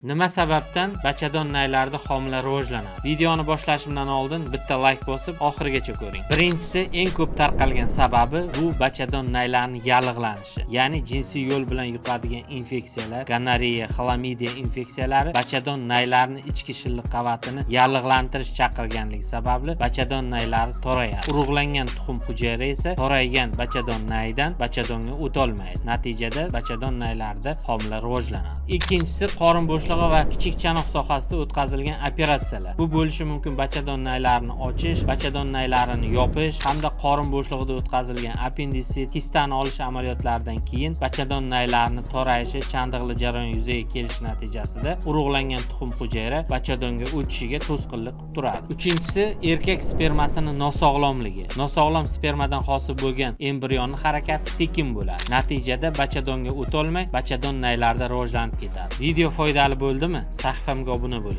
Nima sababdan bachadon naylarida homila rivojlanadi? Videoni boshlashimdan oldin bitta layk bosib, oxirigacha ko'ring. Birinchisi, eng ko'p tarqalgan sababi bu bachadon naylarini yallig'lanishi. Ya'ni jinsiy yo'l bilan yuqadigan infeksiyalar, gonoreya, xlamidiya infeksiyalari bachadon naylarini ichki shilliq qavatini yallig'lantirish chaqirganligi sababli bachadon naylari torayadi. Urug'langan tuxum hujayra esa toraygan bachadon nayidan bachadonga o'tolmaydi. Natijada bachadon naylarida homila rivojlanadi. Ikkinchisi, qorin bo'shlig'i va kichik chanoq sohasida o'tkazilgan operatsiyalar. Bu bo'lishi mumkin bachadon naylarini ochish, bachadon naylarini yopish hamda qorin bo'shlig'ida o'tkazilgan appenditsit, kistani olish amaliyotlaridan keyin bachadon naylarini torayishi, chandiqli jarayon yuzaga kelishi natijasida urug'langan tuxum hujayra bachadonga o'tishiga to'sqinlik qilib turadi. Uchinchisi, erkak spermasini nosog'lomligi. Nosog'lom spermadan hosil bo'lgan embrionni harakati sekin bo'ladi. Natijada bachadonga o'tolmay, bachadon naylarida rivojlanib ketadi. Video foydali bo'ldimi? Sahifamga obuna bo'ling.